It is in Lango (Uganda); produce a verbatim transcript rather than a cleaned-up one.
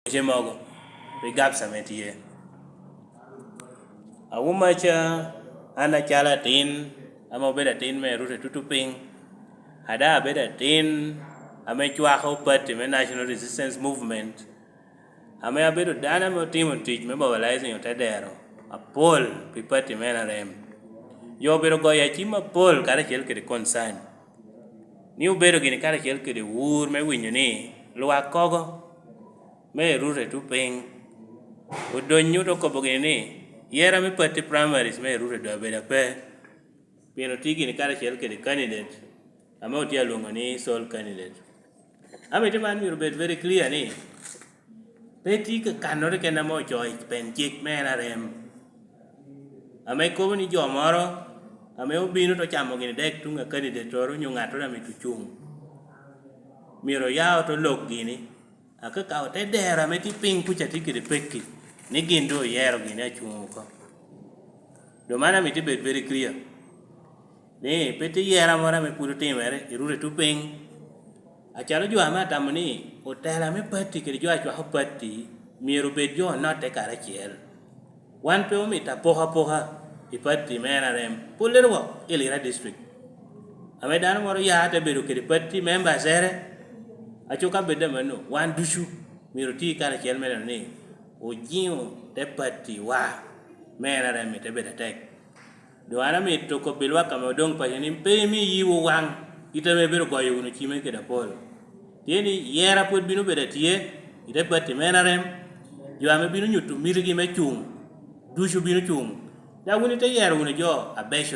dweche mogo pi gaps ame tye. Awuma ca, an acalo atin ame obedo atin me Rute Tutu Piny, ada abedo atin ame cwako pati me National Resistance Movement, ame abedo dano ame otimo tic me mobilizing otedero apol pi pati me N R M. Jo obedo goyo acim apol karacel kede concern ni obedo gini karacel kede wur me winyo ni lwak kogo me Rute Tutu Piny odonyo te okobo gini ni yera me pati primaries me Rute doŋ abedo ape, pien otye gini karacel kede candidate ame otye alwoŋo ni sole candidate. Amito man myero obed very clear ni pe tye ka kannoro kene ame ocoo i pen cik me N R M, ame kobo ni jo moro ame obino te ocamo gini dek tuŋ a candidate-toro onyo ŋattoro ame mito cuŋ, myero oya ot olok gini, akaka otedero ame tye piny kuca tye kede pekki, ni gin doŋ oyero gini acuŋ oko. Doŋ man amito ibed very clear, ni pe tye yera moro ame pwod otimere i Rute Tutu Piny. Acalo jo ame atamo ni otela me pati kede jo a cwako pati myero obed jo onotte karacel. Wan pe omito apoka apoka i pati me N R M, pollere wok i Lira District, ame dano moro ya te bedo kede pati members ere. Aco ka bed amanno, wan ducu myero oti karacel me neno ni ojiŋo te patiwa me N R M te bedo atek. Doŋ an amito kobbi lwak ame odoŋ paco ni pe imi yiwu waŋ kit ame ibedo goyo wunu cime kede apol. Tye ni yera pwod bino bedo atye i te pati me N R M, jo ame bino nyuto mitigi me cuŋ ducu bino cuŋ, dok wun ite yero wunu jo abeco